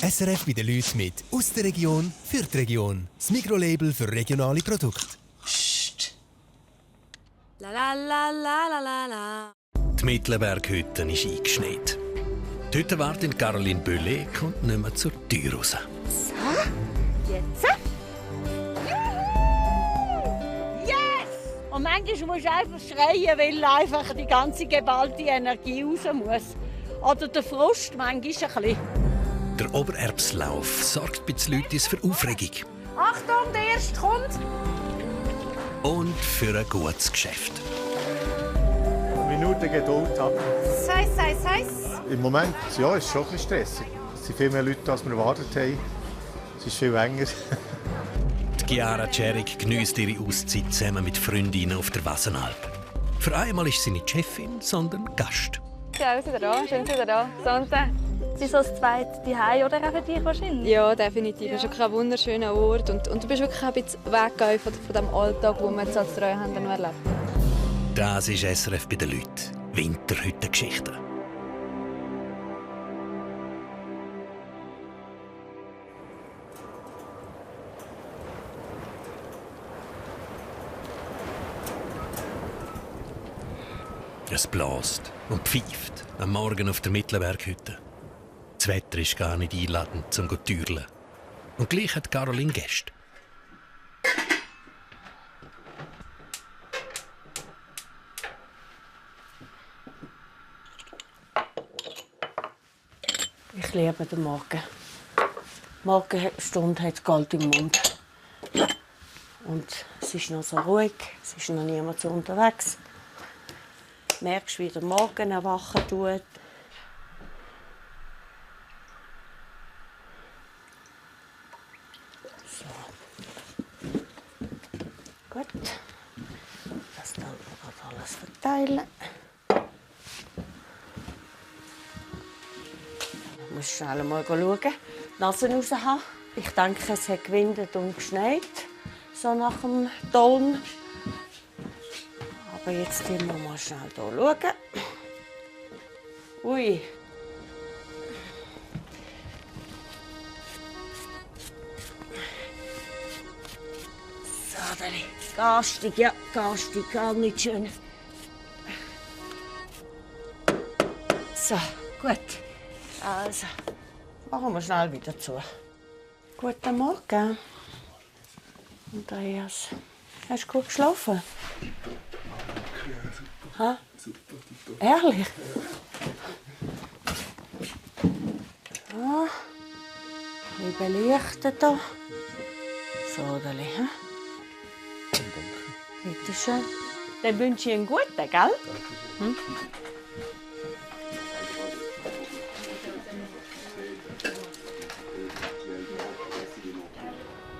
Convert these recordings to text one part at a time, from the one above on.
SRF bei den Leuten mit «Aus der Region für die Region». Das Mikrolabel für regionale Produkte. Psst. La la la la la la la. Die Mittelberghütte ist eingeschneit. Die Hütte wartet Caroline Böllet kommt nicht mehr zur Tür raus. So, jetzt. Yes! Und manchmal musst du einfach schreien, weil einfach die ganze geballte Energie raus muss. Oder der Frust manchmal ein bisschen. Der Obererbslauf sorgt bei den Leuten für Aufregung. Achtung, der erste kommt! Und für ein gutes Geschäft. Eine Minute Geduld haben. Heiß. Im Moment ja, ist es schon ein bisschen stressig. Es sind viel mehr Leute, als wir erwartet haben. Es ist viel enger. Die Chiara Cerig geniesst ihre Auszeit zusammen mit Freundinnen auf der Wassenalp. Für einmal ist sie nicht Chefin, sondern Gast. Ja, wir sind wieder da. Schön, dass Sie da. Sonntag. Es ist so das zweite Zuhause, oder auch für dich wahrscheinlich? Ja, definitiv. Es ist wirklich ein wunderschöner Ort. Und du bist wirklich ein bisschen weggegangen von dem Alltag, den wir jetzt als Treuhänder noch erlebt. Das ist SRF bei den Leuten. Winterhüttengeschichten. Es bläst und pfeift am Morgen auf der Mittelberghütte. Das Wetter ist gar nicht einladend zum Türlen. Und gleich hat Caroline Gäste. Ich liebe den Morgen. Die Morgenstunde hat Gold im Mund. Und es ist noch so ruhig, es ist noch niemand so unterwegs. Du merkst, wie der Morgen erwachen tut. So. Gut. Das dann alles verteilen. Ich muss schnell mal schauen. Die Nase raus haben. Ich denke, es hat gewindet und geschneit. So nach dem Ton. Aber jetzt schauen wir mal schnell hier schauen. Ui. So, Deli. Garstig, ja, garstig, gar nicht schön. So, gut. Also, machen wir schnell wieder zu. Guten Morgen. Andreas, hast du gut geschlafen? Ha? Ehrlich? Ja. Wie belichtet hier. So, Deli, hä? Bitte schön. Dann wünsche ich einen guten, gell? Hm?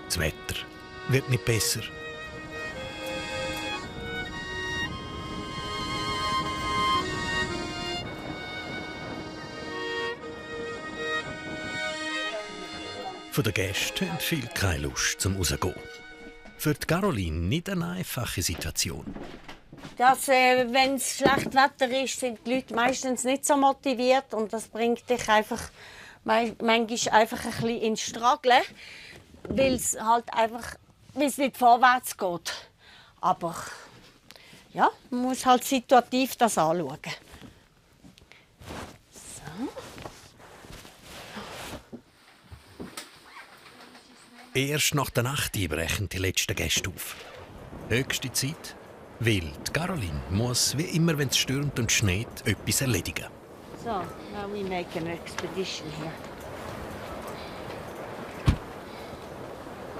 Das Wetter wird nicht besser. Von den Gästen haben viele keine Lust zum Rausgehen. Für die Caroline nicht eine einfache Situation. Wenn es schlechtes Wetter ist, sind die Leute meistens nicht so motiviert und das bringt dich einfach manchmal einfach ein bisschen ins Struggeln, weil es halt einfach nicht vorwärts geht. Aber ja, man muss halt situativ das anschauen. So. Erst nach der Nacht brechen die letzten Gäste auf. Höchste Zeit, weil die Caroline muss, wie immer, wenn es stürmt und schneit, etwas erledigen. So, now we make an expedition here.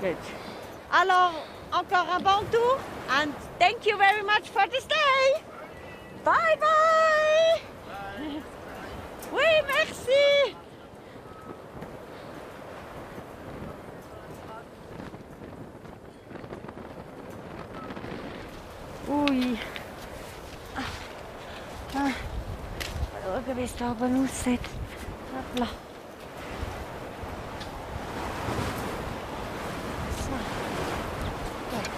Good. Alors, encore un bon tour and thank you very much for the stay. Bye bye. Bye. Oui, merci. Ui. Schauen, wie es da oben aussieht. Hoppla. So. Gut.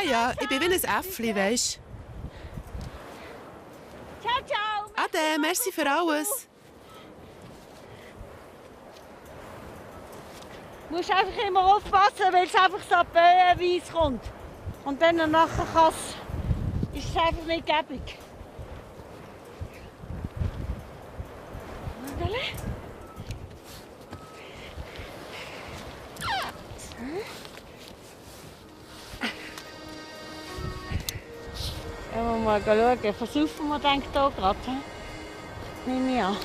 Ja, ich bin wie ein Äffli, weisst Ciao, ciao. du. Ade, merci für alles. Du musst einfach immer aufpassen, weil es einfach so böenweise kommt. Und dann nachher ist es einfach nicht gäbig. Ja, mal schauen. Versaufen wir denke hier gerade. Nehme ich an.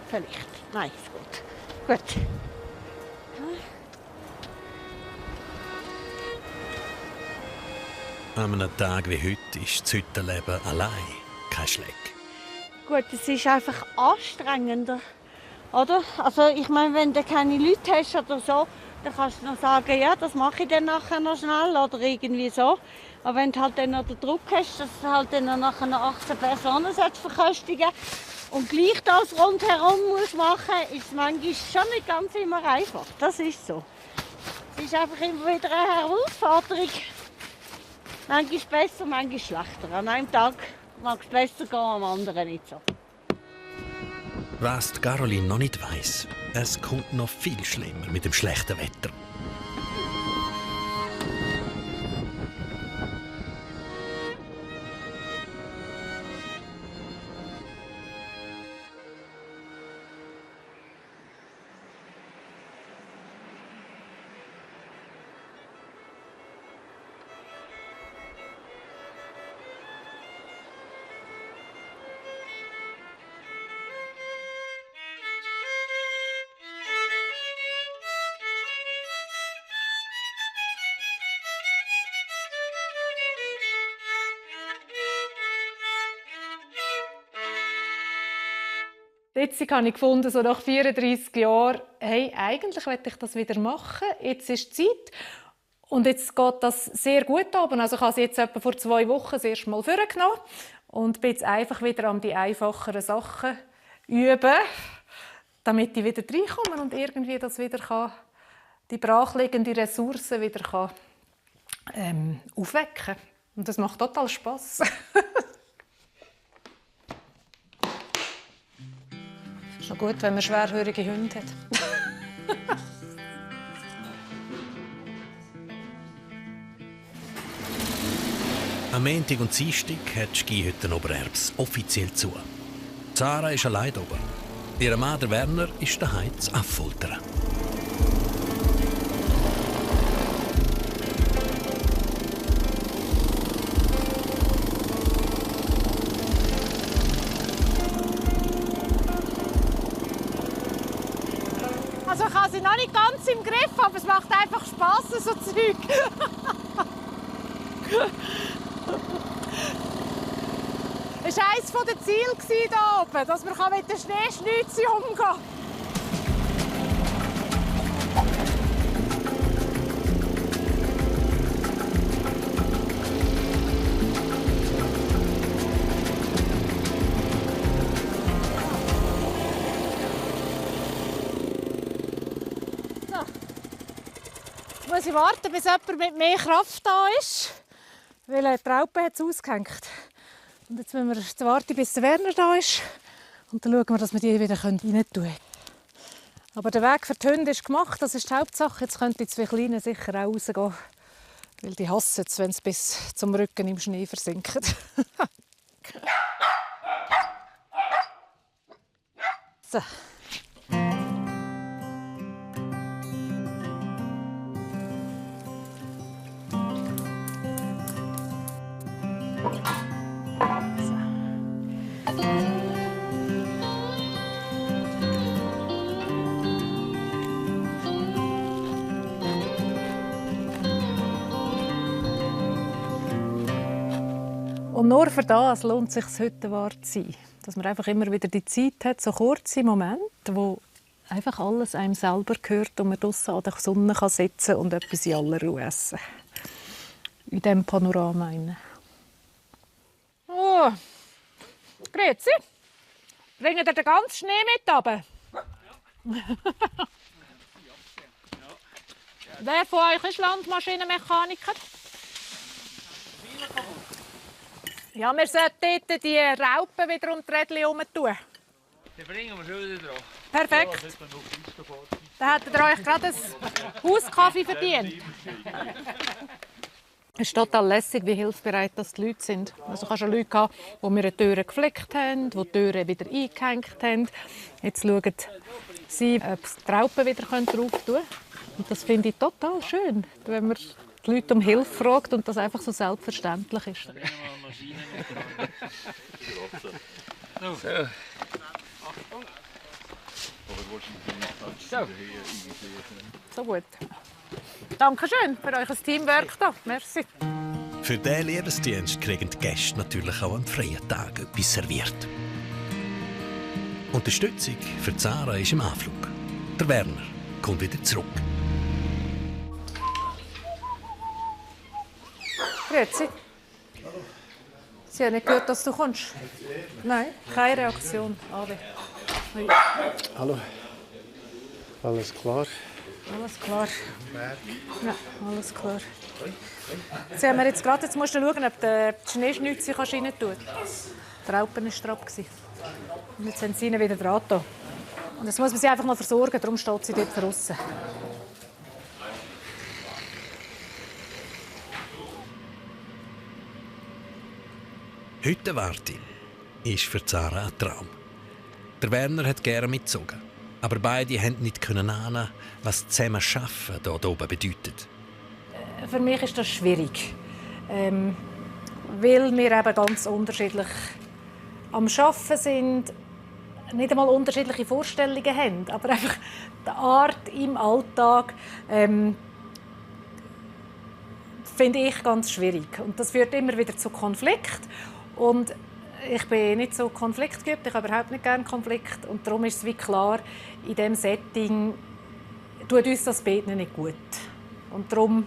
Vielleicht. Nein, ist gut. Gut. An einem Tag wie heute ist das Hüttenleben allein kein Schleck. Gut, es ist einfach anstrengender. Oder? Also ich meine, wenn du keine Leute hast oder so, dann kannst du noch sagen, ja, das mache ich dann nachher noch schnell oder irgendwie so. Aber wenn du halt dann noch den Druck hast, dass du halt dann nachher noch 18 Personen verköstigen und gleich das rundherum musst machen, ist es manchmal schon nicht ganz immer einfach. Das ist so. Es ist einfach immer wieder eine Herausforderung. Manchmal besser, manchmal schlechter. An einem Tag mag es besser gehen, am anderen nicht so. Was die Caroline noch nicht weiss, es kommt noch viel schlimmer mit dem schlechten Wetter. Jetzt habe ich gefunden, so nach 34 Jahren, hey, eigentlich möchte ich das wieder machen. Jetzt ist die Zeit. Und jetzt geht das sehr gut ab. Also ich habe sie jetzt etwa vor 2 Wochen das erste Mal vorgenommen und bin jetzt einfach wieder an die einfacheren Sachen üben, damit ich wieder reinkomme und irgendwie das wieder kann, die brachliegende Ressourcen wieder kann, aufwecken. Und das macht total Spass. Es ist noch gut, wenn man schwerhörige Hunde hat. Am Montag und Dienstag hat die Skihütte Obererbs offiziell zu. Sarah ist allein oben. Ihr Mann, der Werner, ist daheim zu Affoltern. Also ich habe sie noch nicht ganz im Griff, aber es macht einfach Spass, so Zeug. Es war eines der Ziele hier oben, dass man mit den Schneeschnitzen umgehen kann. Jetzt muss ich warten, bis jemand mit mehr Kraft da ist, weil die Raupe hat es ausgehängt. Und jetzt müssen wir warten, bis der Werner da ist. Und dann schauen wir, dass wir die wieder rein tun können. Aber der Weg für die Hunde ist gemacht, das ist die Hauptsache. Jetzt können die 2 Kleinen sicher auch rausgehen. Weil die hassen es, wenn sie bis zum Rücken im Schnee versinken. So. Und nur für das lohnt es sich, heute wahr zu sein. Dass man einfach immer wieder die Zeit hat, so kurze Momente, wo einfach alles einem selber gehört und man draussen an der Sonne kann sitzen und etwas in aller Ruhe essen. In diesem Panorama. Oh, grüezi. Bringen ihr den ganzen Schnee mit runter? Wer von euch ist Landmaschinenmechaniker? Ja, wir sollten dort die Raupen wieder um die Rädchen herum tun. Dann bringen wir schon wieder drauf. Perfekt. Dann hättet ihr euch gerade einen Hauskaffee verdient. Es ist total lässig, wie hilfsbereit die Leute sind. Also ich hatte schon Leute gehabt, die mir die Türen geflickt haben, die Türen wieder eingehängt haben. Jetzt schauen sie, ob sie die Raupen wieder drauf tun können. Und das finde ich total schön, wenn man die Leute um Hilfe fragt und das einfach so selbstverständlich ist. So gut. Dankeschön für euer Teamwork hier. Merci. Für diesen Lebensdienst kriegen die Gäste natürlich auch am freien Tag etwas serviert. Unterstützung für Sarah ist im Anflug. Der Werner kommt wieder zurück. Grüezi. Sie haben nicht gehört, dass du kommst? Nein, keine Reaktion. Ade. Hallo. Alles klar? Alles klar. Ja, alles klar. Sie haben mir jetzt gerade, jetzt musst du schauen, ob der Schneeschnitzel rein tut. Die Raupen war strapp. Und jetzt sind sie ihn wieder dran. Und jetzt muss man sie einfach mal versorgen, darum steht sie dort draussen. Heute warte ist für Sarah ein Traum. Der Werner hat gerne mitgezogen. Aber beide konnten nicht ahnen, was zusammen Arbeiten hier oben bedeutet. Für mich ist das schwierig. Weil wir eben ganz unterschiedlich am Arbeiten sind, nicht einmal unterschiedliche Vorstellungen haben, aber einfach die Art im Alltag finde ich ganz schwierig. Und das führt immer wieder zu Konflikt. Und ich bin nicht so konfliktgeübt, ich habe überhaupt nicht gerne Konflikt. Und darum ist es wie klar, in diesem Setting tut uns das beiden nicht gut. Und darum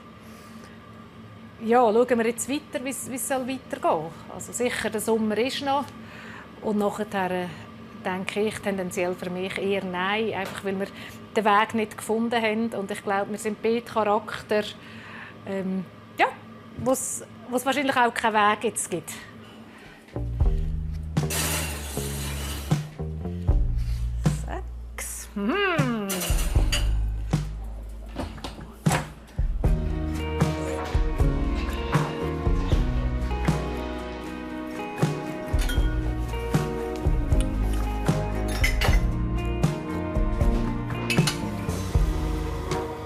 schauen wir jetzt weiter, wie es weitergehen soll. Also sicher, der Sommer ist noch. Und nachher denke ich tendenziell für mich eher nein, einfach weil wir den Weg nicht gefunden haben. Und ich glaube, wir sind beide Charakter, wo es wahrscheinlich auch keinen Weg jetzt gibt.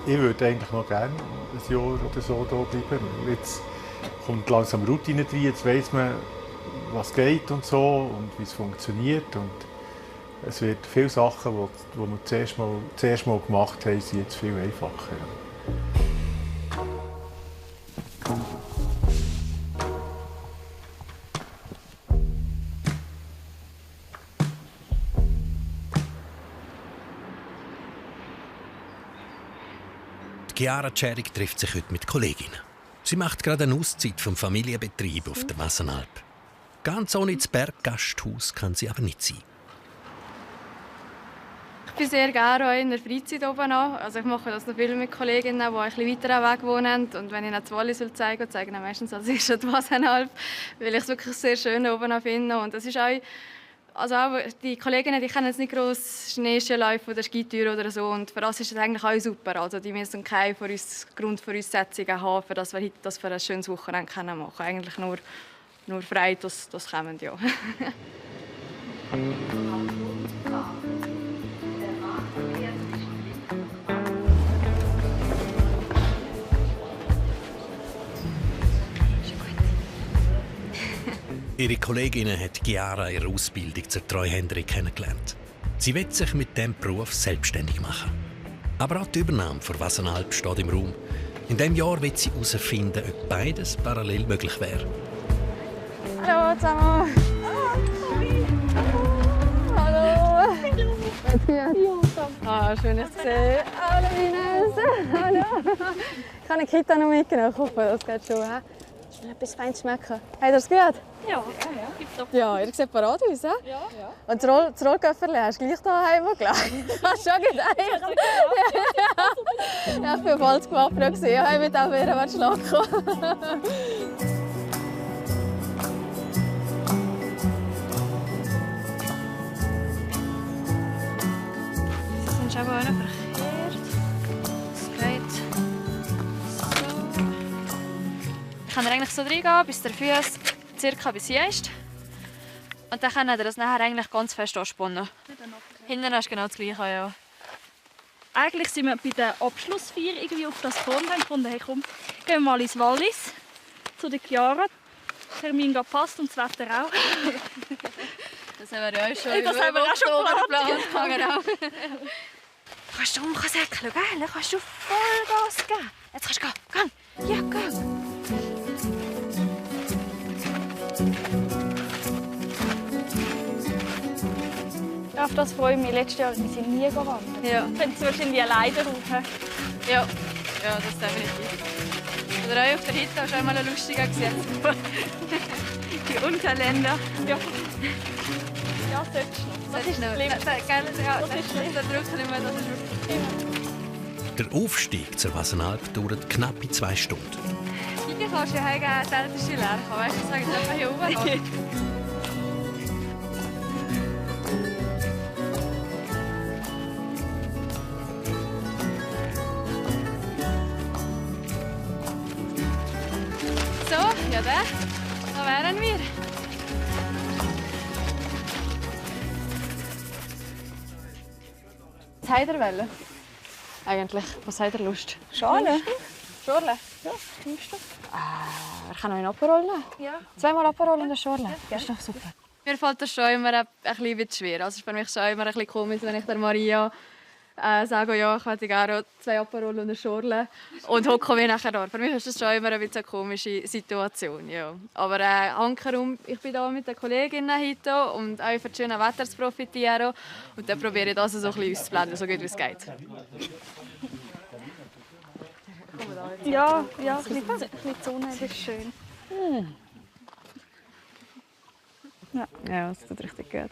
Ich würde eigentlich noch gerne ein Jahr oder so hier bleiben. Jetzt kommt langsam Routine rein, jetzt weiss man, was geht und so und wie es funktioniert. Und es wird viele Sachen, die wir zuerst mal gemacht haben, sind jetzt viel einfacher. Chiara Tschärig trifft sich heute mit Kolleginnen. Sie macht gerade eine Auszeit vom Familienbetrieb auf der Wassenalp. Ganz ohne das Berggasthaus kann sie aber nicht sein. Ich bin sehr gerne auch in der Freizeit oben an. Also ich mache das noch viel mit Kolleginnen, die ein bisschen weiter weg wohnen. Und wenn ich ihnen das Wallis zeigen zeige ich meistens als erstes die Wassenalp, weil ich es wirklich sehr schön oben finde. Und es ist auch, auch die Kolleginnen, die kennen jetzt nicht gross Schneeskiläufe oder Skitouren oder so. Und für das ist es eigentlich auch super. Also die müssen keine Grundvoraussetzungen haben, für dass wir heute das für ein schönes Wochenende machen können. Eigentlich nur frei, das kommen, ja. Ihre Kollegin hat Chiara ihre Ausbildung zur Treuhänderin kennengelernt. Sie will sich mit diesem Beruf selbstständig machen. Aber auch die Übernahme von Wassenalp steht im Raum. In diesem Jahr wird sie herausfinden, ob beides parallel möglich wäre. Hallo zusammen. Hallo. Schön, dass du sehen. Hallo Ines. Hallo. Ich habe eine Kita noch mitgenommen. Ich hoffe, das geht schon. Etwas feins schmecken. Habt ihr es gut? Ja. Ja, ihr seht parat aus, he? Ja. Und das Rollköfferchen hast du gleich daheim gelegt? Hast du schon gedacht? Ja, ich war voll zu gewappnet. Ich wollte mit auch wieder schlagen. Sie sind schon auch noch verkehrt. Das geht so. Ich kann eigentlich so reingehen, bis der Fuß circa bis hier ist. Und dann kann er das nachher eigentlich ganz fest anspannen. Hinten hast du genau das Gleiche, ja. Eigentlich sind wir bei der Abschlussfeier irgendwie auf das gekommen und gefunden, hey, komm, gehen wir mal ins Wallis zu der Chiara. Der Termin passt und das Wetter auch. Das haben wir ja auch schon. Das haben wir auch schon geplant. Genau. Kannst du umsäckeln, gell? Dann kannst du Vollgas geben. Jetzt kannst du gehen. Gang. Ja, gang. Auf das freue ich mich. Letztes Jahr sind wir nie gewandert. Ja. Können Sie wahrscheinlich alleine rauf. Ja, das definitiv. Oder auch auf der Hütte war schon einmal lustiger gesehen. Die Unterländer. Ja, solltest du. Das ist schlimm. Da drückt nicht mehr, das ist wirklich. Der Aufstieg zur Wassenalp dauert knappe 2 Stunden. Hier kannst du ja selten leer kommen. Weißt du, ich sage jetzt einfach hier oben. So, ja, da wären wir. Was habt ihr wollen? Eigentlich, was habt ihr Lust? Schale? Schorle? Ja, nimmst du? Ich kann noch einen Aperol nehmen. Ja. 2-mal Aperol und eine Schorle. Das ist doch super. Mir fällt das schon immer ein bisschen schwer. Also es ist für mich schon immer ein bisschen komisch, wenn ich der Maria sage, ja, ich hätte gerne 2 Aperol und eine Schorle und hocke mir nachher da. Für mich ist das schon immer ein bisschen eine komische Situation. Ja. Aber hankerum, ich bin hier mit den Kolleginnen heute und auch für das schöne Wetter zu profitieren. Und dann probiere ich das so ein bisschen auszublenden, so gut wie es geht. Ja, ein bisschen Sonne, das ist schön. Ja, das tut richtig gut.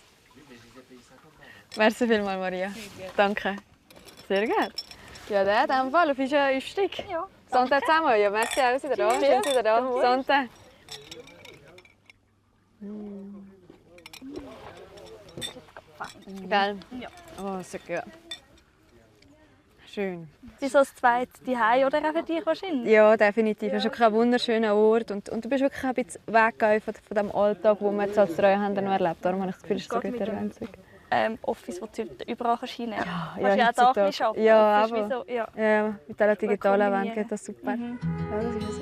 Merci vielmals, Maria. Danke. Sehr gut. Ja, in diesem Fall auf einen Aufstieg. Ja. Sonntag zusammen. Ja, merci auch wieder da. Schön, wieder da. Sonntag. Gell? Ja. Oh, so gut. Schön. Es ist so das zweite Zuhause, oder auch für dich wahrscheinlich? Ja, definitiv. Es ist wirklich ein wunderschöner Ort. Und du bist wirklich ein bisschen weggegangen von dem Alltag, den wir jetzt als Treuhänder noch erlebt haben. Darum habe ich das Gefühl, es ist so gut erwähnt. Office, wo du überall hinein kannst. Ja, ja auch da ein bisschen arbeiten. Ja, Das ist aber wie so, ja. ja, mit dieser digitalen Wand geht das super. Ja, das ist so.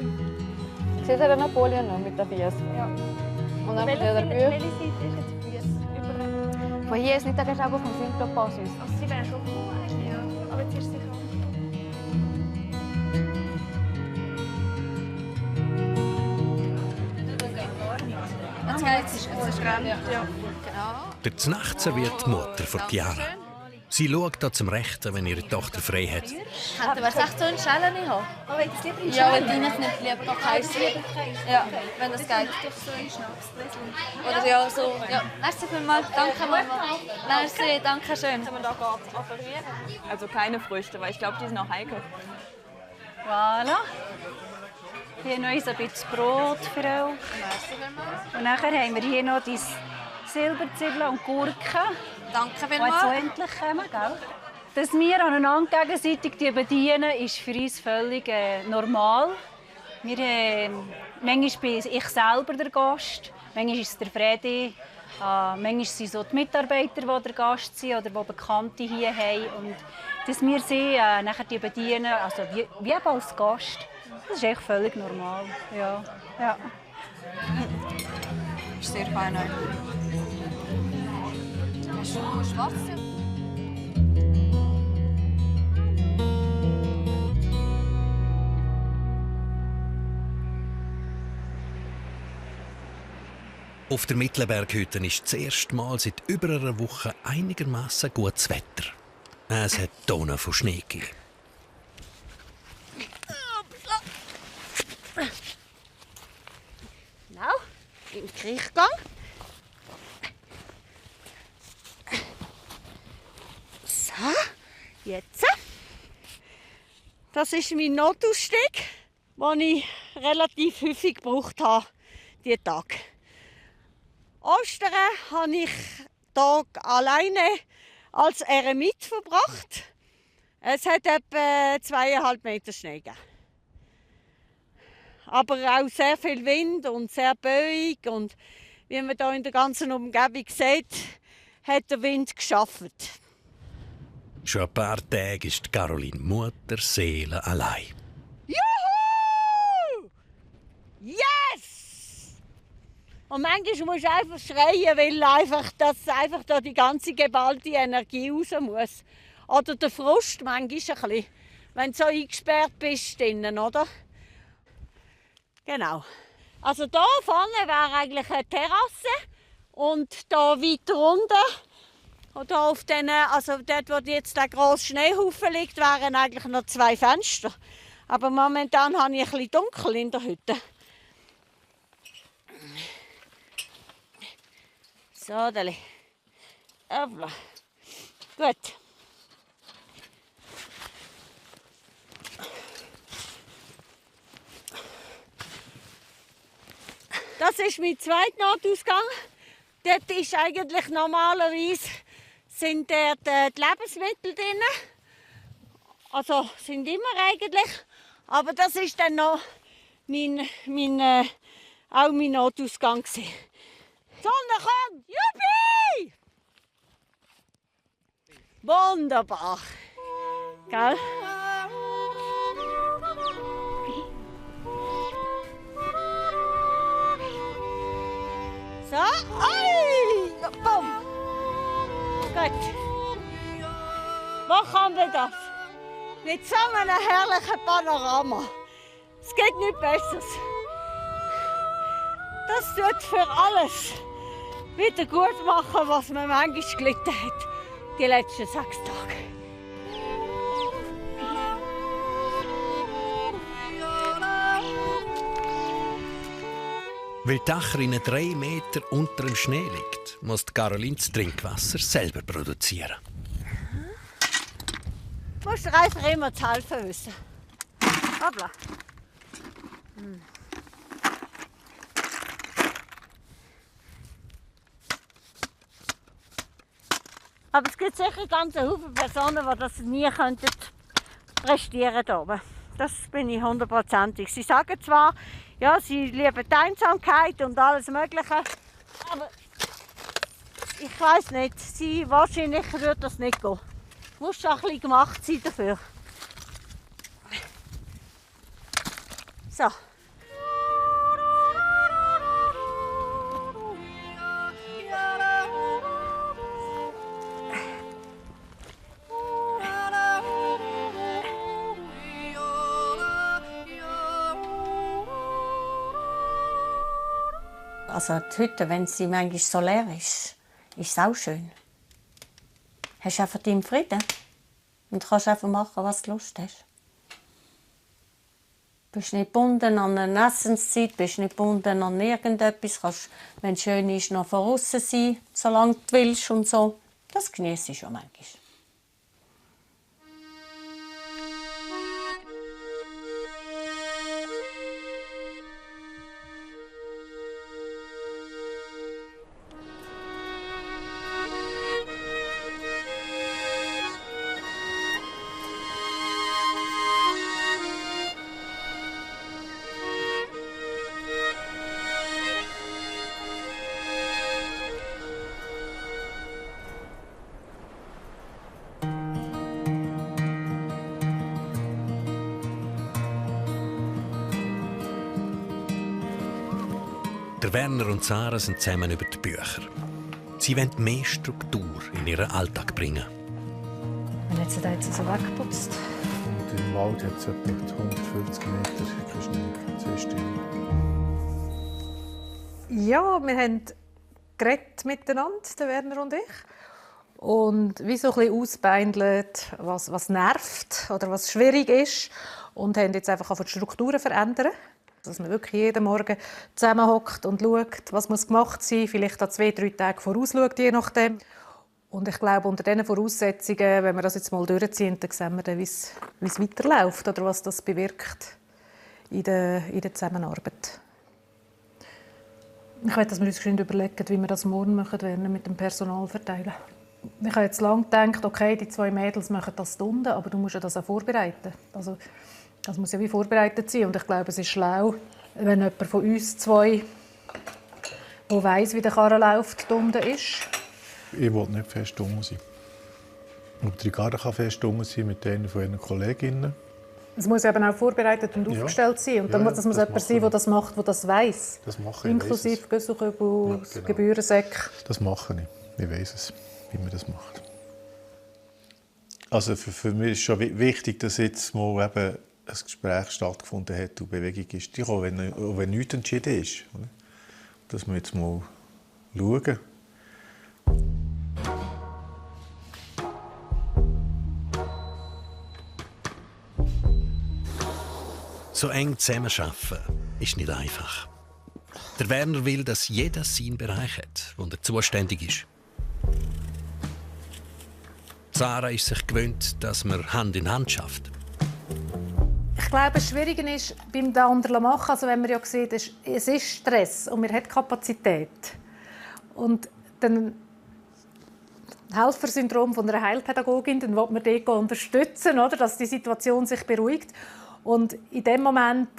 Seht ihr den Napoleon noch mit den Füßen? Ja. Und dann Welche der Seite Bücher. ist jetzt Füße? Über... Von hier ist nicht der Geschau vom Simplo-Pass aus. Also sie wäre schon cool eigentlich, ja. Aber jetzt ist sie krank. Jetzt geht's. Jetzt ist Rennen. Ja. Genau. Der Znacht serviert die Mutter von Chiara. Sie schaut da zum Rechten, wenn ihre Tochter frei hat. Könnten wir es echt so in Schellen haben? Aber wenn es lieber in Ja, wenn deine nicht lieber noch heiß Ja, wenn das geht. so in Schnapsgläschen. Oder ja, so. Ja. Merci vielmals. Danke, Mama. Merci, danke schön. Kann man da operieren? Also keine Früchte, weil ich glaube, die sind auch heikel. Voilà. Hier noch ein bisschen Brot für euch. Und nachher haben wir hier noch die Silberzwiebeln und Gurken. Danke Die vielmals. jetzt so endlich kommen, gell? Dass wir aneinander gegenseitig bedienen, ist für uns völlig normal. Wir, manchmal bin ich selber der Gast, manchmal ist es der Fredi, manchmal sind es so die Mitarbeiter, die der Gast sind oder die Bekannte hier haben. Und dass wir sie nachher bedienen, also wie eben als Gast, das ist echt völlig normal. Ja. Ja. Das ist sehr fein. Hast du schwarz? Auf der Mittelberghütte ist das erste Mal seit über einer Woche einigermaßen gutes Wetter. Es hat Tonnen von Schnee gegeben. in die Küche gehe. So, jetzt. Das ist mein Notausstieg, den ich relativ häufig gebraucht habe, diesen Tag. Ostern habe ich den Tag alleine als Eremit verbracht. Es hat etwa 2,5 Meter Schnee gegeben. Aber auch sehr viel Wind und sehr böig. Und wie man hier in der ganzen Umgebung sieht, hat der Wind geschafft. Schon ein paar Tage ist Caroline Mutter Seele allein. Juhu! Yes! Und manchmal musst du einfach schreien, weil einfach da die ganze geballte Energie raus muss. Oder der Frust manchmal ein bisschen, wenn du so eingesperrt bist drinnen, oder? Genau. Also da vorne wäre eigentlich eine Terrasse und da weiter unten, oder auf den, also dort, wo jetzt der grosse Schneehaufen liegt, wären eigentlich noch 2 Fenster. Aber momentan habe ich ein bisschen dunkel in der Hütte. So, Deli. Hoppla. Gut. Das ist mein zweiter Notausgang. Dort ist eigentlich normalerweise sind dort die Lebensmittel drin. Also sind immer eigentlich. Aber das ist dann noch auch mein Notausgang gewesen. Die Sonne kommt! Juppie! Wunderbar. Gell? So, oi! Bumm! Gut. Wo haben wir das? Mit so einem herrlichen Panorama. Es geht nichts Besseres. Das tut für alles wieder gut machen, was man manchmal gelitten hat, die letzten 6 Tage. Weil die Dachrinne 3 Meter unter dem Schnee liegt, muss Caroline das Trinkwasser selber produzieren. Du musst dir einfach immer zu helfen wissen. Hoppla. Aber es gibt sicher ganz viele Personen, die das nie prestieren könnten. Das bin ich 100%. Sie sagen zwar, ja, sie lieben die Einsamkeit und alles Mögliche, aber ich weiß nicht, wahrscheinlich würde das nicht gehen. Du musst auch ein bisschen gemacht sein dafür. So. Also die Hütte, wenn sie manchmal so leer ist, ist es auch schön. Hast einfach deinen Frieden und kannst einfach machen, was du Lust hast. Du bist nicht gebunden an eine Essenszeit, bist nicht gebunden an irgendetwas. Kannst, wenn es schön ist, noch von außen sein, solange du willst und so. Das genieße ich schon manchmal. Der Werner und Sarah sind zusammen über die Bücher. Sie wollen mehr Struktur in ihren Alltag bringen. Wenn jetzt da jetzt so weggeputzt. Und im Wald hat es etwa 150 Meter Schnee zwischen. Ja, wir haben geredet miteinander, der Werner und ich. Und wie so ein bisschen ausbeindelt, was nervt oder was schwierig ist. Und haben jetzt einfach die Strukturen verändern. Dass man wirklich jeden Morgen zusammenhockt und schaut, was muss gemacht sein, vielleicht an 2-3 Tage vorausschaut, je nachdem. Und ich glaube, unter diesen Voraussetzungen, wenn wir das jetzt mal durchziehen, dann sehen wir dann, wie es weiterläuft oder was das bewirkt in der Zusammenarbeit. Ich möchte, dass wir uns überlegen, wie wir das morgen machen werden mit dem Personal verteilen. Ich habe jetzt lange gedacht, okay, die 2 Mädels machen das Stunden, aber du musst ja das auch vorbereiten. Also, das muss ja wie vorbereitet sein. Und ich glaube, es ist schlau, wenn jemand von uns 2, der weiss, wie der Karren läuft, Stunde ist. Ich will nicht fest unten sein. Und die Ricarda kann fest unten sein mit einer von ihren Kolleginnen. Es muss eben auch vorbereitet und aufgestellt sein. Und dann muss das jemand sein, der das macht, der das weiss. Das mache ich. Inklusive Gösselköbel, genau. Gebührensäcke. Das mache ich. Ich weiss es, wie man das macht. Also für mich ist schon wichtig, dass jetzt mal eben ein Gespräch stattgefunden hat und Bewegung ist. Auch wenn nichts entschieden ist. Dass wir jetzt mal schauen. So eng zusammenarbeiten ist nicht einfach. Der Werner will, dass jeder seinen Bereich hat, wo er zuständig ist. Sarah ist sich gewöhnt, dass man Hand in Hand schafft. Ich glaube, das Schwierige ist beim anderen machen, also wenn man ja sieht, es ist Stress und man hat Kapazität. Und dann Helfersyndrom von einer Heilpädagogin, dann will man dort unterstützen, oder, dass die Situation sich beruhigt. Und in dem Moment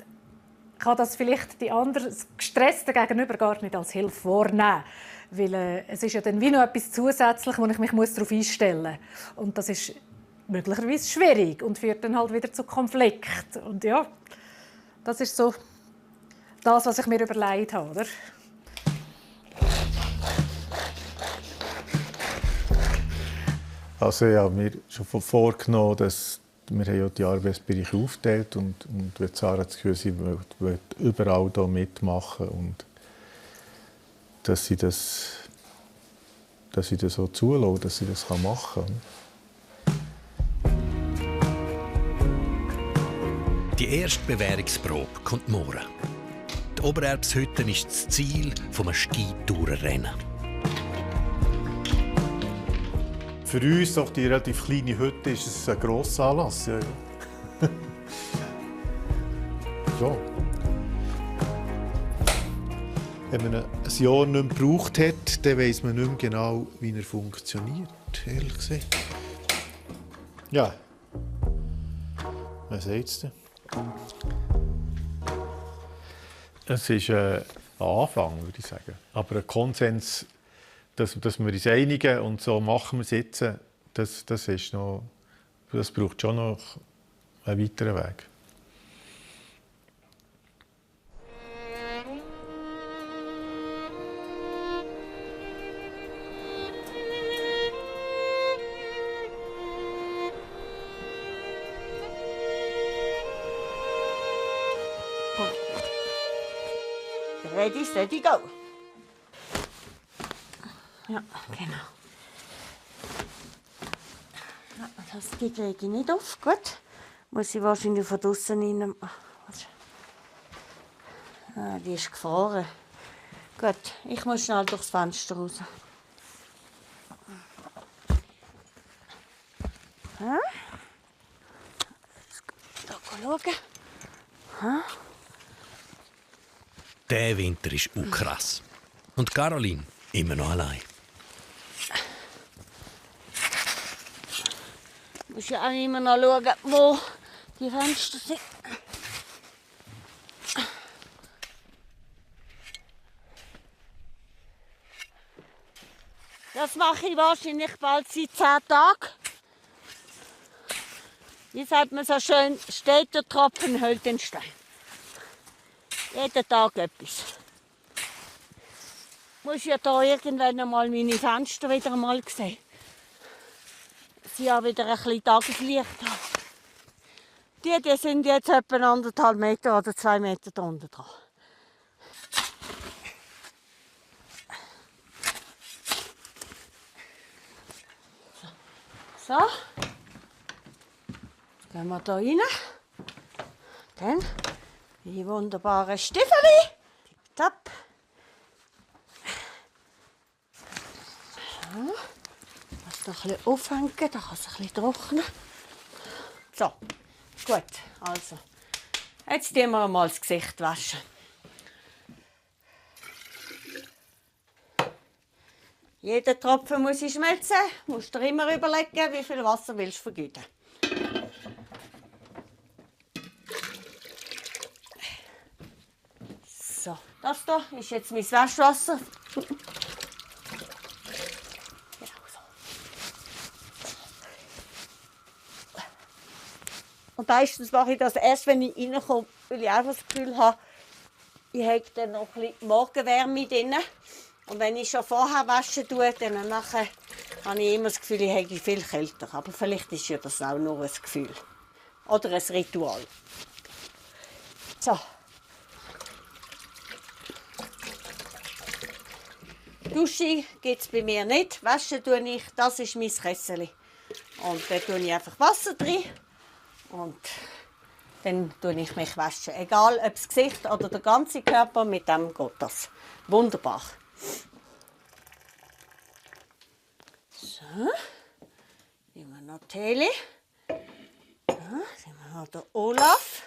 kann das vielleicht die andere gestresste Gegenüber gar nicht als Hilfe wahrnehmen. Weil es ist ja dann wie noch etwas zusätzlich, wo ich mich darauf einstellen muss. Und das ist möglicherweise schwierig und führt dann halt wieder zu Konflikt. Und ja, das ist so das, was ich mir überlegt habe, oder? Also ich habe mir schon vorgenommen, dass wir haben ja die Arbeitsbereiche aufgeteilt und wenn Sarah das Gefühl, sie will überall hier mitmachen und dass sie das so zulasse, dass sie das machen kann. Die erste Bewährungsprobe kommt morgen. Die Obererbshütte ist das Ziel eines Skitourenrennen. Für uns, auch die relativ kleine Hütte, ist es ein grosser Anlass. Ja. So. Wenn man ein Jahr nicht mehr gebraucht hat, dann weiss man nicht mehr genau, wie er funktioniert, ehrlich gesagt. Ja. Was sagt es denn? Es ist ein Anfang, würde ich sagen. Aber ein Konsens, dass wir uns einigen und so machen wir es jetzt, das braucht schon noch einen weiteren Weg. Ready, steady, go. Ja, genau. Ja, die kriege ich nicht auf. Gut. Muss ich wahrscheinlich von draußen rein. Ah, die ist gefahren. Gut, ich muss schnell durchs Fenster raus. Ja. Da schauen. Ja. Der Winter ist auch krass. Und Caroline immer noch allein. Ich muss ja auch immer noch schauen, wo die Fenster sind. Das mache ich wahrscheinlich bald seit 10 Tagen. Wie sagt man so schön, steht der Tropfen, hält den Stein. Jeden Tag etwas. Ich muss ja hier irgendwann einmal meine Fenster wieder einmal sehen. Sie haben wieder ein bisschen Tageslicht haben. Die sind jetzt etwa 1,5 Meter oder 2 Meter drunter dran. So. Jetzt gehen wir hier rein. Dann Die wunderbaren Stiefel. Tipptopp. So. Das noch ein bisschen aufhängen, da kann es ein bisschen trocknen. So, gut. Also, jetzt tun wir mal das Gesicht waschen. Jeder Tropfen muss schmelzen. Du musst dir immer überlegen, wie viel Wasser willst du vergüten. So, das hier ist jetzt mein Waschwasser. Und meistens mache ich das erst, wenn ich reinkomme, weil ich einfach das Gefühl habe, ich habe dann noch ein bisschen Morgenwärme drin. Und wenn ich schon vorher waschen tue, dann nachher habe ich immer das Gefühl, ich habe viel kälter. Aber vielleicht ist ja das auch nur ein Gefühl. Oder ein Ritual. So. Dusche gibt es bei mir nicht. Waschen tue ich, das ist mein Kessel. Und da tue ich einfach Wasser drin. Und dann tue ich mich waschen. Egal, ob das Gesicht oder der ganze Körper, mit dem geht das. Wunderbar. So. Nehmen wir noch Teli. Ja, nehmen wir noch den Olaf.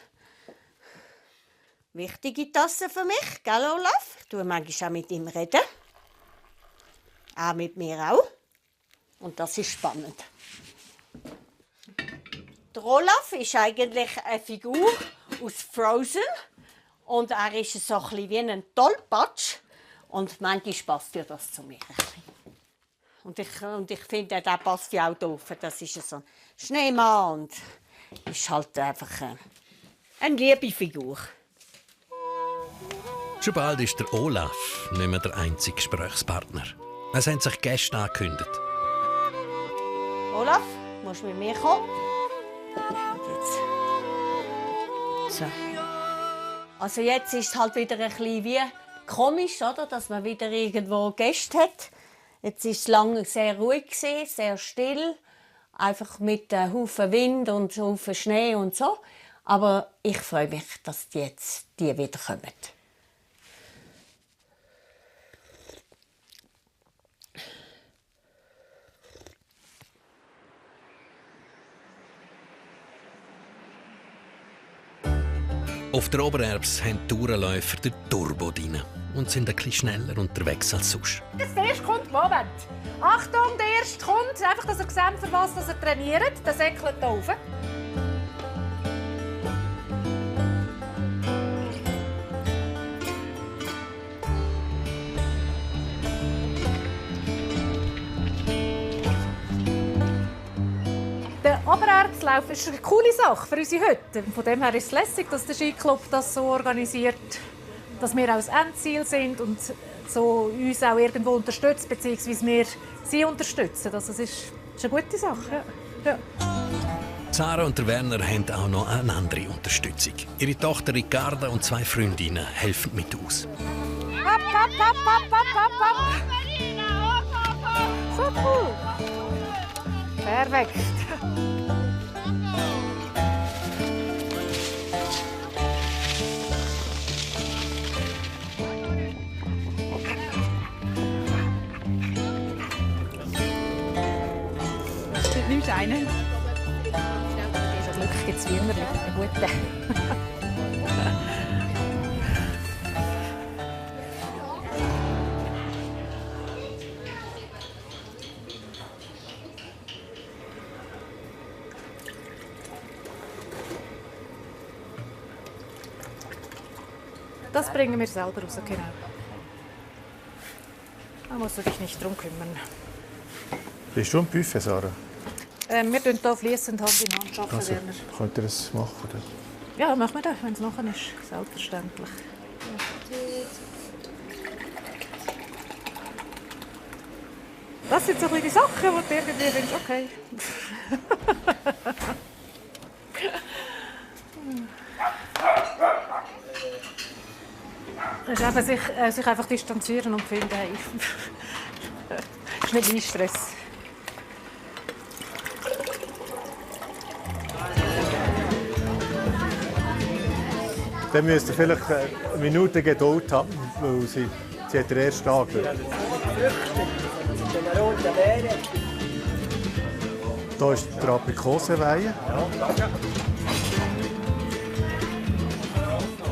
Wichtige Tasse für mich, gell Olaf? Ich tue manchmal auch mit ihm reden. Auch mit mir auch. Und das ist spannend. Der Olaf ist eigentlich eine Figur aus Frozen. Und er ist so ein bisschen wie ein Tollpatsch. Und manchmal passt ja das zu mir. Und ich finde, der passt ja auch doof. Das ist so ein Schneemann und ist halt einfach eine liebe Figur. Schon bald ist der Olaf nicht mehr der einzige Gesprächspartner. Es haben sich Gäste angekündigt. Olaf, musst du mit mir kommen? So. Also jetzt ist es halt wieder ein bisschen wie komisch, oder? Dass man wieder irgendwo Gäste hat. Jetzt war es lange sehr ruhig, sehr still. Einfach mit einem Haufen Wind und einem Haufen Schnee und so. Aber ich freue mich, dass die wieder kommen. Auf der Obererbs haben die Tourenläufer den Turbo drin und sind ein bisschen schneller unterwegs als sonst. Der erste kommt, Moment. Achtung, der erste kommt. Einfach, dass er sieht, für was er trainiert. Der säckelt hier rauf. Der Obererbslauf ist eine coole Sache für unsere Hütte. Von dem her ist es lässig, dass der Skiclub das so organisiert, dass wir auch das Endziel sind und so uns auch irgendwo unterstützt, beziehungsweise wir sie unterstützen. Also es ist eine gute Sache. Ja. Sarah und der Werner haben auch noch eine andere Unterstützung. Ihre Tochter Ricarda und 2 Freundinnen helfen mit aus. Hopp, hopp, hopp, hopp, hopp, hopp, hopp. So cool. Perfekt. Nimmst du einen? Das Glück gibt es wie immer mit einem guten. Das bringen wir selber raus, genau. Da musst du dich nicht drum kümmern. Bist du im Buffet, Sarah? Wir tun hier fließend Hand in Hand arbeiten, Also, Werner. könnt ihr das machen? Oder? Ja, machen wir das, wenn es nachher ist. Selbstverständlich. Das sind so die Sachen, die du irgendwie findest, okay. Es ist eben sich einfach distanzieren und finden, hey, ist nicht mein Stress. Dann müsst ihr vielleicht eine Minute Geduld haben, weil sie hat den ersten Tag. Hier ist der Aprikosenweihe.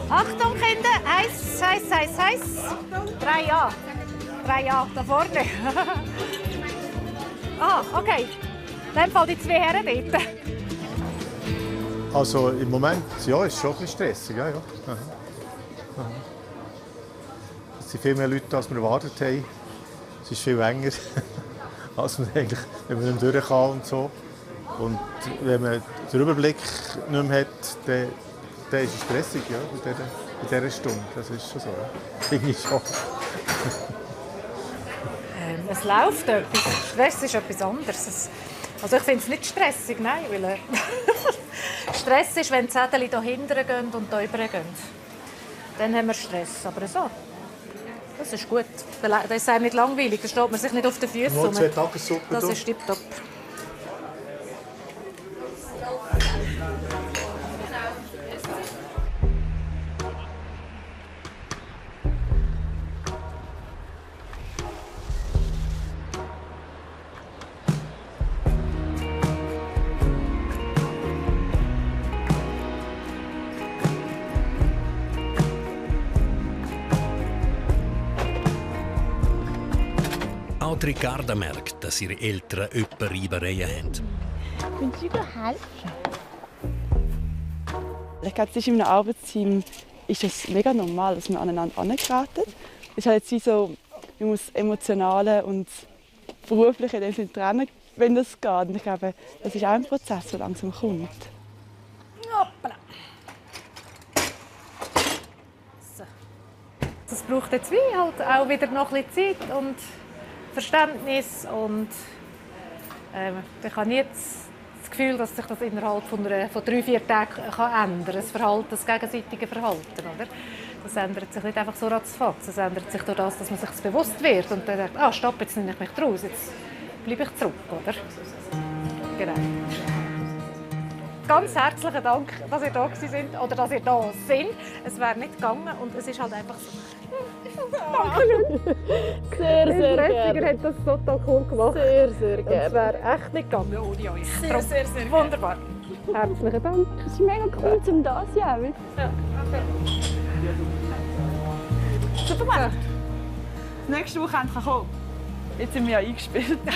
Achtung, Kinder! Heiß, heiß, heiß, heiß. 3 Jahre. 3 Jahre, da vorne. Ah, okay. Dann fallen die 2 Herren dort. Also im Moment ja, ist es schon ein bisschen stressig. Ja, ja. Es sind viel mehr Leute, als wir erwartet haben. Es ist viel enger, als man eigentlich, wenn man nicht durch kann und so. Und wenn man den Überblick nicht mehr hat, dann ist es stressig, ja, in dieser Stunde. Das ist schon so. Ja. Finde ich schon. Es läuft etwas. Stress ist etwas anderes. Also ich finde es nicht stressig, nein. Weil, Stress ist, wenn die Zettel hier hinten gehen und hier rüber gehen. Dann haben wir Stress. Aber so, das ist gut. Das ist einem nicht langweilig. Da steht man sich nicht auf den Füßen. Nur 2 Tagessuppe. Das ist tipptopp. Auch Ricarda merkt, dass ihre Eltern öppe Reibereien haben. Kannst du dir helfen? Ich glaube, in einem Arbeitsteam ist es mega normal, dass man aneinander hergeraten. Es ist halt jetzt wie so, man muss emotionale und berufliche in dem Sinne trennen, wenn das geht. Und ich glaube, das ist auch ein Prozess, der langsam kommt. Hoppla. So. Das braucht jetzt wie halt auch wieder noch ein bisschen Zeit und Verständnis und ich habe nie das Gefühl, dass sich das innerhalb von 3-4 Tagen ändern kann. Das Verhalten, das gegenseitige Verhalten, oder? Das ändert sich nicht einfach so ratzfatz. Das ändert sich durch das, dass man sich bewusst wird und dann denkt, stopp, jetzt nehme ich mich raus, jetzt bleibe ich zurück, oder? Genau. Ganz herzlichen Dank, dass ihr da sind oder dass ihr da sind. Es wäre nicht gegangen und es ist halt einfach so. Danke. Sehr, sehr gerne. Ihr habt das total cool gemacht. Sehr, sehr gerne. Es wäre echt nicht gegangen ohne euch. Sehr, sehr, sehr wunderbar. Herzlichen Dank. Das ist mega cool, zum das ja. Ja, okay. Super gemacht. Nächste Woche endlich kommen. Jetzt sind wir ja eingespielt. Der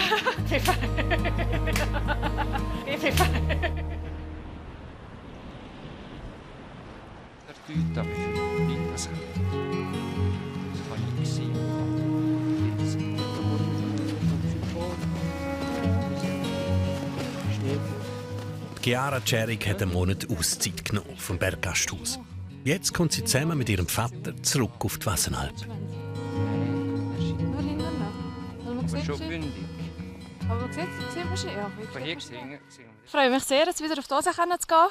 Güte, wie das kann ich sehen. Chiara Cerik hat einen Monat Auszeit genommen vom Berggasthaus. Jetzt kommt sie zusammen mit ihrem Vater zurück auf die Wassenalp. Aber schon bündig. Aber man sieht man schon. Ja, Von hier gesehen. ich freue mich sehr, jetzt wieder auf die Hose zu gehen.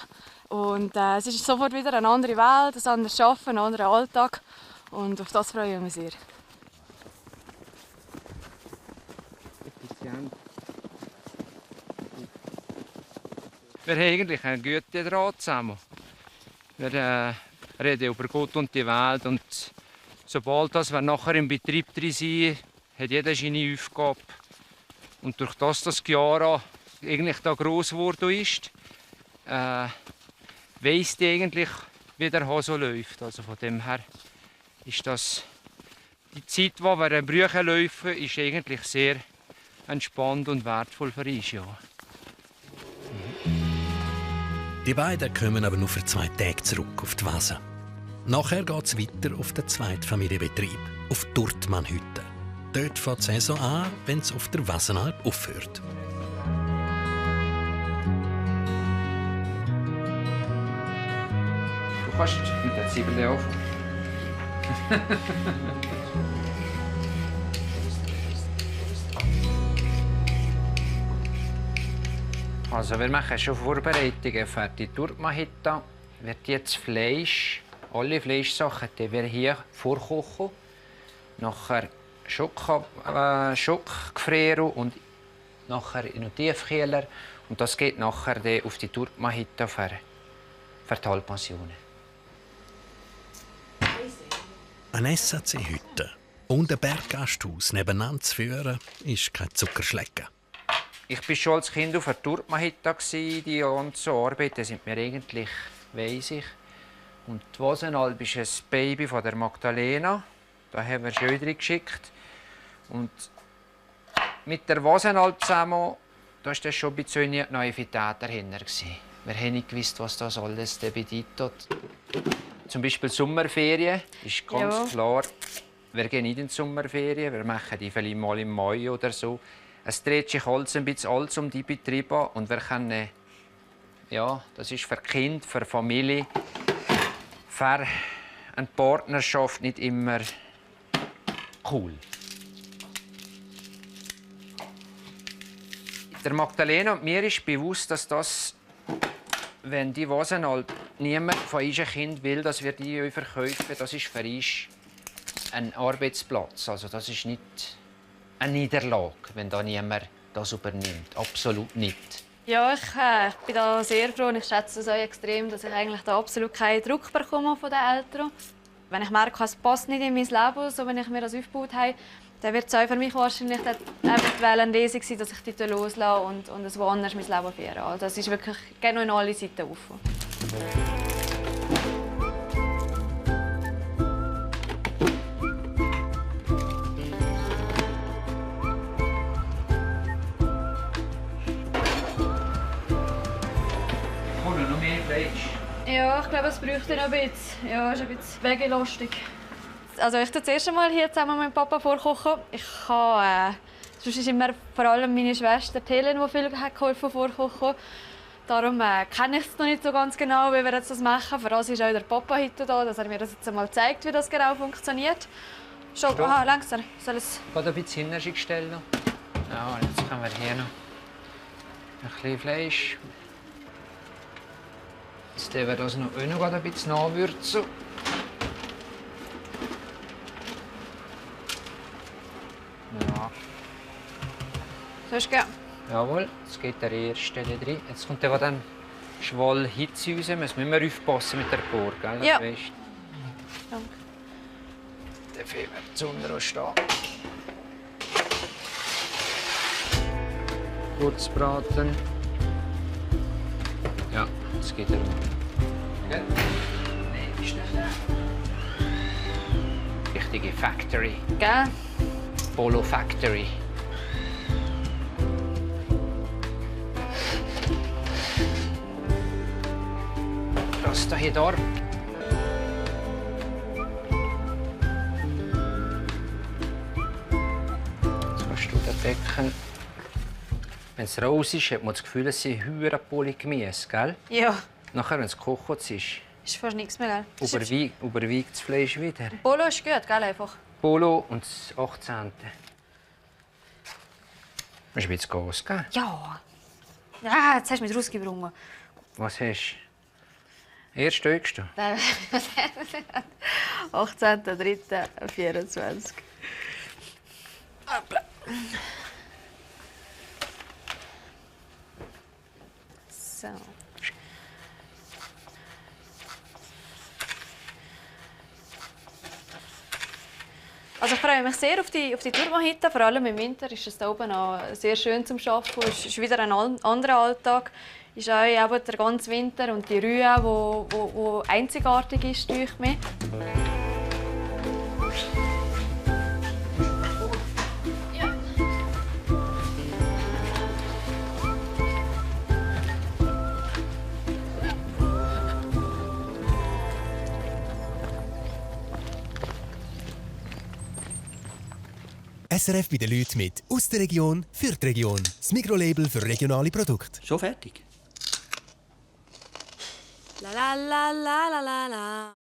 Und es ist sofort wieder eine andere Welt, ein anderes Arbeiten, ein anderer Alltag. Und auf das freue ich mich sehr. Wir haben eigentlich einen guten Draht zusammen. Wir reden über Gott und die Welt. Und sobald wir nachher im Betrieb drin sind, hat jeder seine Aufgabe. Und durch das Chiara eigentlich da gross geworden ist, weiss die eigentlich, wie der Hase läuft. Also von dem her ist das die Zeit, wo wir ein Brüche laufen, ist eigentlich sehr entspannt und wertvoll für uns. Ja. Die beiden kommen aber nur für 2 Tage zurück auf die Wasen. Nachher geht es weiter auf den Zweitfamilienbetrieb, auf die Durtmannhütte. Dort fängt die Saison an, wenn es auf der Wassenalp aufhört. Du kannst mit der Zwiebel auf. Also wir machen schon Vorbereitungen für die Durtmannhütte. Wird jetzt Fleisch, alle Fleischsachen, die wir hier vorkochen. Nachher Schock gefrieren und nachher in den Tiefkühler. Und das geht nachher auf die Durtmannhütte für die Halbpensionen. Eine SAC-Hütte und ein Berggasthaus nebeneinander zu führen, ist kein Zuckerschlecken. Ich war schon als Kind auf der Turmahita. Die ganzen Arbeiten sind mir eigentlich, weiss ich. Und die Wosenalb ist ein Baby von der Magdalena. Da haben wir Schödri geschickt. Und mit der Wosenalb zusammen, da war das schon ein bisschen Naivität dahinter. Wir haben nicht gewusst, was das alles bedeutet. Zum Beispiel Sommerferien ist ganz klar. Wir gehen nicht in die Sommerferien, wir machen die vielleicht mal im Mai oder so. Es dreht sich alles ein bisschen um die Betriebe und wir können, ja, das ist für Kind, für Familie, für eine Partnerschaft nicht immer cool. Der Magdalena und mir ist bewusst, dass das, wenn die Wosenalb niemand von unserem Kind will, dass wir die verkaufen, das ist für uns ein Arbeitsplatz. Also das ist nicht eine Niederlage, wenn da niemand das übernimmt. Absolut nicht. Ja, ich bin da sehr froh und ich schätze es auch extrem, dass ich eigentlich da absolut keinen Druck bekomme von den Eltern. Wenn ich merke, es passt nicht in mein Leben, so wenn ich mir das aufgebaut habe, dann wird es auch für mich wahrscheinlich eine Lesung sein, dass ich die loslasse und es woanders mein Leben führe. Also das ist wirklich genau in alle Seiten offen. Noch mehr Fleisch? Ja, ich glaube, es bräuchte noch ein bisschen. Ja, ist ein bisschen wegelastig. Also ich tue das erste Mal hier zusammen mit meinem Papa vorkochen. Sonst ist immer vor allem meine Schwester Helen, die viel geholfen vorkochen. Darum kenne ich es noch nicht so ganz genau, wie wir jetzt das machen. Vor allem ist auch der Papa heute da, dass er mir das jetzt einmal zeigt, wie das genau funktioniert. Schon, aha, langsam. Soll es? Gerade ein bisschen hinterher stellen. Ja, jetzt haben wir hier noch ein bisschen Fleisch. Jetzt werden wir das noch ein bisschen nachwürzen. Ja. So ist gut. Jawohl, jetzt geht der erste drin. Jetzt kommt der dann Schwall Hitze raus. Jetzt müssen wir aufpassen mit der Bohr, gell? Ja. Weißt. Danke. Der Fehler zu unten stehen. Kurz braten. Ja, jetzt geht er rum. Gell? Nein, bist nicht da. Richtige Factory. Gell? Polo Factory. Das da hier dort. Jetzt kannst du den Decken. Wenn es raus ist, hat man das Gefühl, es sind höhere Poli Gemüse, gell? Ja. Nachher, wenn es gekocht ist, Ist fast nichts mehr, gell? überwiegt das Fleisch wieder. Polo ist gut, gell? Einfach. Polo und das 18. Hast du jetzt Gas, gell? Ja. Ja, jetzt hast du mich rausgebrungen. Was hast du? Erst steigst du? 18.03.24. Hoppla. So. Also ich freue mich sehr auf die Turmahita. Vor allem im Winter ist es da oben auch sehr schön zum Arbeiten. Es ist wieder ein anderer Alltag. Es ist auch eben der ganze Winter und die Ruhe, die einzigartig ist durch mich. SRF bei den Leuten mit «Aus der Region für die Region». Das Mikrolabel für regionale Produkte. Schon fertig? La la la la la la la.